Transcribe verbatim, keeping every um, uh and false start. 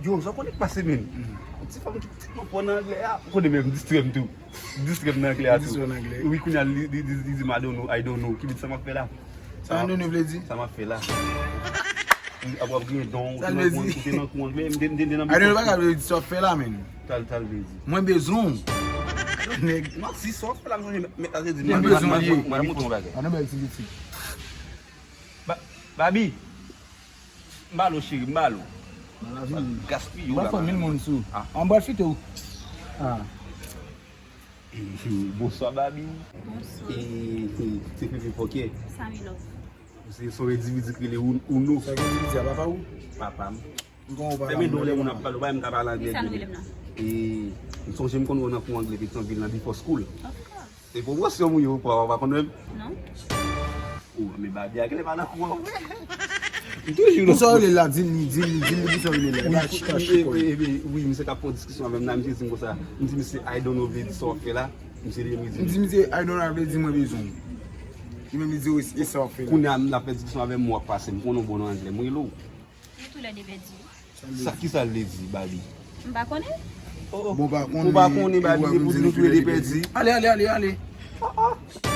Yo, sa w konnen k pase, men? Ti fanm ki tèlman fò nan anglè a. Ou konnen, men, m distrè m tou. M distrè m nan anglè a tou. Distrè w nan anglè. Wi, kounye a, li, li, li, li di m, "I don't know, I don't know." Ki vin sa m ap fè la? Sa I don't know vle di? Sa m ap fè la? Ap, ap gen don, ou te nan kou anglè, m te, m te, m te nan I don't know pa ka vle di sa w ap fè la, men. Tal, tal vle di. Mwen bezwen w. Nèg. Non, si sa w ap fè la, m sonje, mèt la te di, mwen bezwen w ye. Mwen montre yon bagay. An nan bèl ti pitit. Ba-, Babi. M ba l ou, cheri, m ba l ou. Gaspiye w la. Mwen fè mil moun sou. Ah. An bwa fite w. Ah. Bonswa, Babi. Bonswa. E, e, se Fefe Fòkè. Sa mi love. Se son endividi ki rele Ou-, Uno. Sa ki endividi a, papa ou? Papa m. Fèmen do lè moun ap pale, ou pa wè m ka pale anglè byen. Kisa nou rele m nan? E, m sonje m konn wè w nan kou anglè Petyonvil nan Before School. Of course. Se pwomosyon m ou ye, ou pa, ou pa konn wè m? Non. Oh, men Babi a genlè pa nan kou an vre. M toujou nan kou. Pou sa w rele l la, di m, di m, di m pou sa w rele l la. Wi, wi, wi, wi, misye t ap fè yon diskisyon avè m la, misye di m konsa. M di misye, "I don't know" vle di sa w ap fè la. Misye li menm li di. M di misye, "I don't know" vle di mwen bezwen w. Li menm li di, "Wi, e sa w ap fè la." Kounye a, l ap fè diskisyon avè m, w ap pase. M konnen w bon nan anglè. M rele w. Nou toulède pèdi. Sa, kisa l vle di, Babi? M pa konnen. Oh, oh. Bon, pa konnen, ou pa konnen, Babi, depi nou toulède pèdi. Ale, ale, ale, ale. Ah, ah.